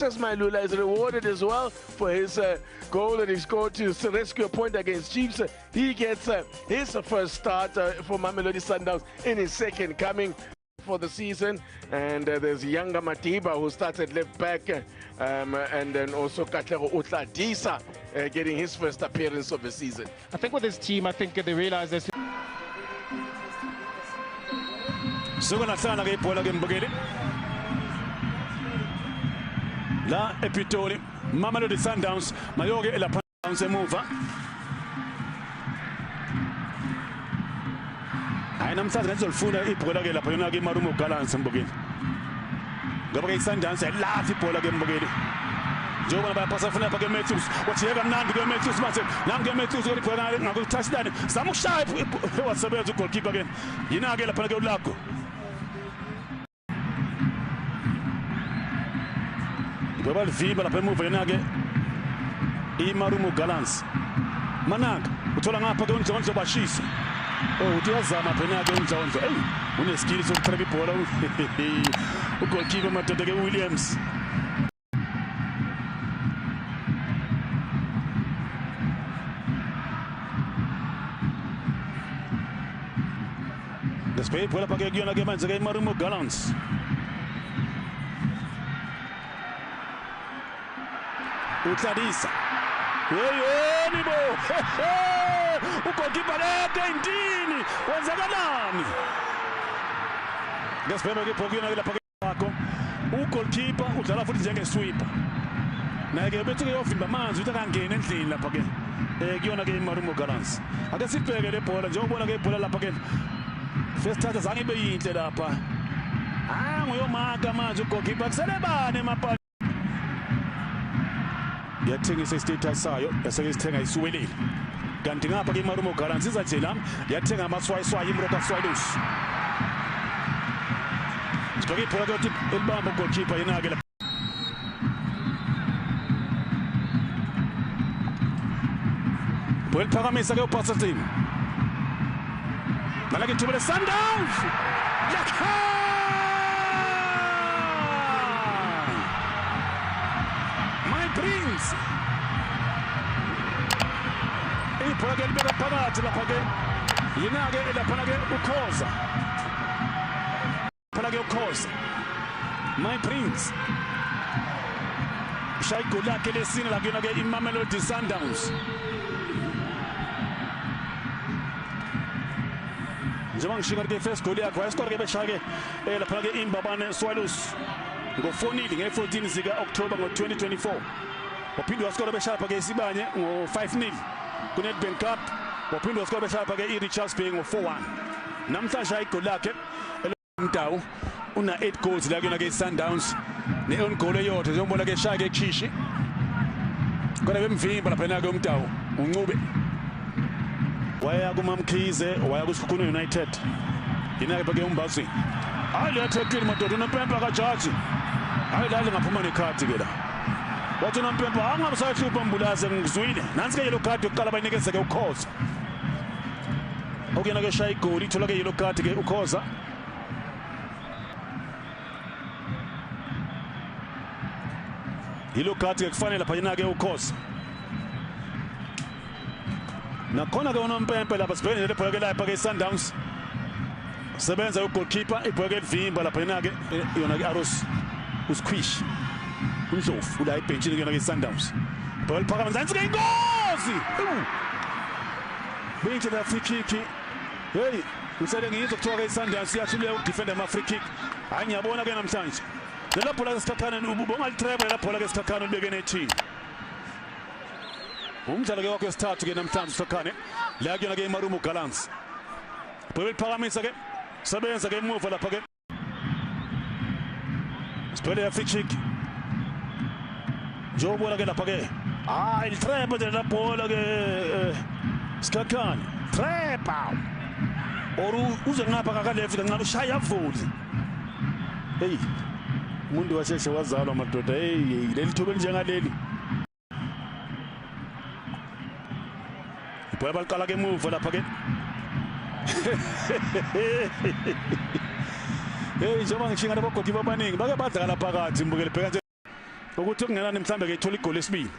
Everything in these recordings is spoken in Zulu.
Mailula is rewarded as well for his goal that he scored to rescue a point against Chiefs. He gets his first start for Mamelodi Sundowns in his second coming for the season. And there's Yanga Matiba who started left back, and then also Katlego Otladisa getting his first appearance of the season. I think with this team, I think they realize this. Suka ke ibhola ke mbukeli la ePitoli, Mamelodi Sundowns mayoke elapha emuva. Hayi, namhlanje ngizolifuna ibhola ke lapha yona ke Marumo Gallants, mbukeli, ngoba ke iSundowns ayilahli ibhola ke, mbukeli. Njengoba bayaphasa, funa lapha ke Matthews, wajike kamnandi ke Matthews manje, nangu ke Matthews kodwa ibhola ngaku-touchline, zama ukushaya, wasebenza ugoalkeeper ke, yina ke lapha ke uLago. Ibhola livimba lapha emuva, yena ke iMarumo Gallants. Mananga uthola ngapha ke uNdlondlo, bashisa. Oh, uthi uyazama phela ke uNdlondlo. Ey, uneskill sokutrap ibhola ugoalkeeper madoda ke Williams. Despe ibhola phake kuyona ke manje ke iMarumo Gallants. Utladisa. Hey, bo. Ugoalkeeper leke intini. Kwenzakalani? Ngesibhema ke ibhokuyona ke lapha ke ugoalkeeper udlala futhi njenge-sweeper. Naye ke bethi ke yovimba amanzi ukuthi akangeni endlini lapha ke. Kuyona ke iMarumo Gallants. Ake sibheke le bhola njengoba ubona ke ibhola lapha ke. First touch azange ibe yinhle lapha. Ah, nguyomaka manje ugoalkeeper, kusele bani emapali. Yathengisa istatus sayo yaseke isithenga isuwelile. Kanti ngapha ke iMarumo Gallants iza nje la yathenga amaswayiswayi iMoroka Swallows. Sibheke ibhola ke elibamba goalkeeper, yena ke bhola liphakamisa ke uPasserton. Nalake ithuba le-Sundowns. Lakha! My Prince. Ibhola ke libeka phakathi lapha ke. Yena ke laphana ke uKhoza. Phana ke uKhoza. My Prince. Shaya igoli lakhe lesine la kuyona ke iMamelodi Sundowns. Njengoba ngisho ke first goal yakhe wayesikora ke beshaya ke lapha ke iMbabane Swallows ngo-4-0 nge-14 zika October ngo-2024. Waphinde wasikora beshaya ke isibanye ngo-5-0 ku-Nedbank Cup. Waphinde wasikora beshaya ke i-Richards Bay ngo-4-1. Namhlanje igoli lakhe Mdawu una 8 goals la kuyona ke Sundowns, ne own goal eyodwa njengoba ke shaya ke Chishi. Kodwa bemvimba lapha ke uMdawu uNcube. Waya kuMamkhize, waya kuSikhukhune United. Yena ke uMbazi. Hayi, le tackle madoda, unompempe kajaji. Hayi, la lingaphuma nekhadi ke la. Wathi unompempe angabe sahlupha Mbulaze, ngizwile. Nansi ke yellow card yokuqala bayinikeze ke uKhoza. Okuyena ke shaya igoli, ithola ke yellow card ke uKhoza. Yellow card ke kufanele lapha yena ke uKhoza. Nakhona ke unompempe lapha, sibheke le bhola ke lapha ke Sundowns. Sebenza ugoalkeeper, ibhola ke livimba lapha, yena ke yona ke Arrows, uSquish. uNdlovu ula ebhenchini kuyona ke Sundowns. Ibhola liphakama nansi ke ingozi. Benje la free kick. Hey, usele ngizwe kuthiwa ke Sundowns iyahluleka ukudefend ama free kick. Hayi, ngiyabona ke namhlanje. Lela bhola ke Sikhakhane, ubongalitreba lela bhola ke Sikhakhane, ulibeke nethini. Umdlalo ke wakhe wesithathu ke namhlanje Sikhakhane. La kuyona ke iMarumo Gallants. Bhola liphakamisa ke, sebenza ke emuva lapha ke. Sibhele ya free kick. Njengoba ke lapha ke. Hayi, litrap nje la bhola ke Sikhakhane. Trap. Or uze ngapha kaka left kancane, ushaya volley. Hey. Umuntu washeshe wazalwa madoda. Hey, leli thuba njengaleli. Ibhola baliqala ke emuva lapha ke. Hey, njengoba ngishinga labo goalkeeper abaningi bake badlala phakathi, mbukele, bheka nje. Ukuthi kungenani mhlambe ke ithola igoli esibili.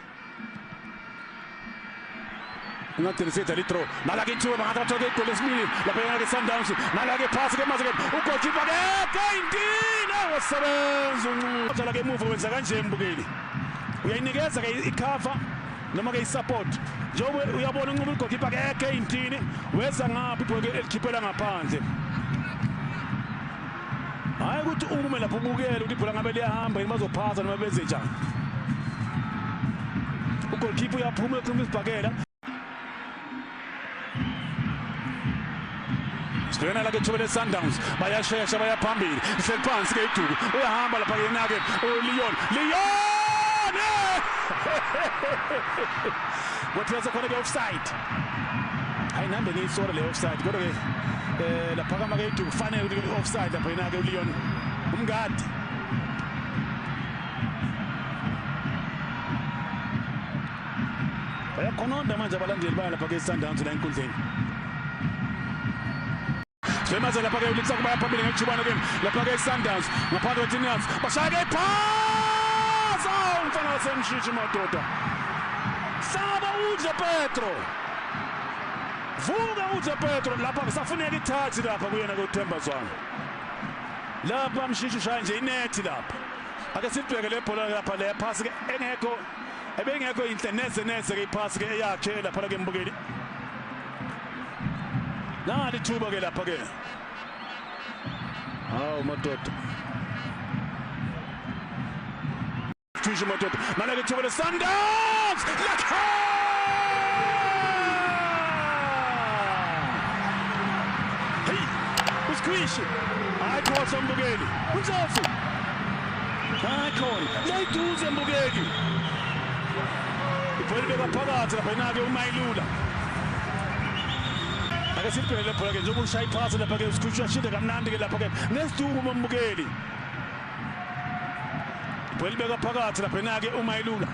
Ungagcina sedlala i-draw. Nala ke ithuba bangathi bathola igoli esibili lapha yena ke Sundowns. Nala ke pass ke mase ke ugoalkeeper ke 19 wasebenza uNcube. Udlala ke emuva wenza kanje mbukeli. Uyayinikeza ke icover noma ke isupport. Njengoba uyabona uNcube ugoalkeeper ke 19 weza ngaphi ibhola elikhiphela ngaphandle. Hayi ukuthi ume lapho ubukele ukuthi ibhola ngabe liyahamba yini bazophasa noma benze njani. Ugoalkeeper uyaphuma uyokhuluma isibhakela. Sibhekana la ke ithuba le-Sundowns bayashesha baya phambili lihleli phansi ke iduku uyahamba lapha ke yena ke uLeon Leon kwathiwa sekhona ke offside. Hayi nambe ngiyisora le offside kodwa ke laphakama ke iduku kufanele ukuthi offside lapha yena ke uLeon umngadi. Bayakhononda manje abalandeli baya lapha ke Sundowns la enkundleni. Semaze lapha ke uLitsako baya phambili ngejubane ke lapha ke Sundowns ngaphandle kweTinats bashaya ke ipass. Umfana wasemshishi madoda. Saba udle Petro. Vuka udle Petro lapha kusafuneka itouch lapha kuyena ke uThemba Zwane. Lapha Mshishi ushaya nje inethi lapha. Ake sibheke le bhola lapha le pass ke engekho ebengekho inhle neze neze ke ipass ke eyakhe lapha ke mbukeli. Nali ithuba ke lapha ke. Hawu madoda. Thisha madoda. Nala ke ithuba le Sundowns. Lakha! Hey, uSquish. Hayi khona mbukeli. UNzovu. Hayi khona. Leyiduze mbukeli. Ibhola libeka phakathi lapha yena ke uMayilula. Ake sibheke le bhola ke njengoba ushaya iphasi lapha ke uSquish uyashinda kamnandi ke lapha ke nesiduku umbukeli. Ibhola libeka phakathi lapha yena ke uMayilula.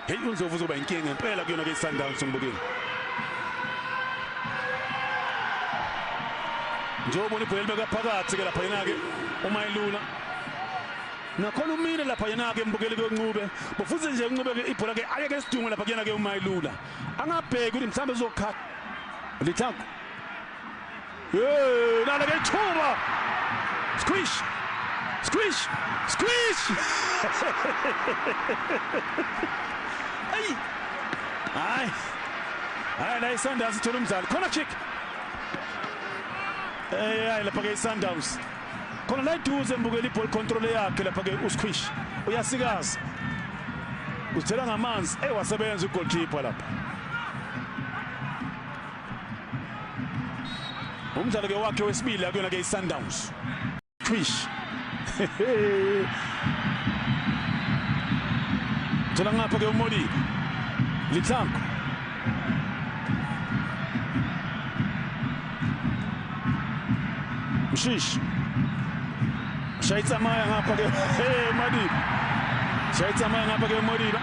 Hey uNzovu uzoba inkinga impela kuyona ke Sundowns umbukeli. Njengoba ubona ibhola libeka phakathi ke lapha yena ke uMayilula. Nakhona umile lapha yena ke mbukeli ke Ncube. Bofuze nje uNcube ke ibhola ke ayeke esidungu lapha kuyena ke uMayilula. Angabheki ukuthi mhlambe uzokha Lithako. Hey, nala ke ithuba. Squish. Squish. Squish. Hey. Hayi. Hayi la iSundowns ithola umdlalo. Corner kick. Hey, hayi lapha ke iSundowns. Khona la iduze mbukeli iball control yakhe lapha ke uSquish. Uyasikaza. Uzithela ngamanzi wasebenza ugoalkeeper lapha. Umdlalo ke wakhe wesibili akuyona ke iSundowns. Squish. Thola ngapha ke uModi. Lithako. Mshishi. Shayitsamaya ngapha ke hey Madiba. Shayitsamaya ngapha ke Modiba.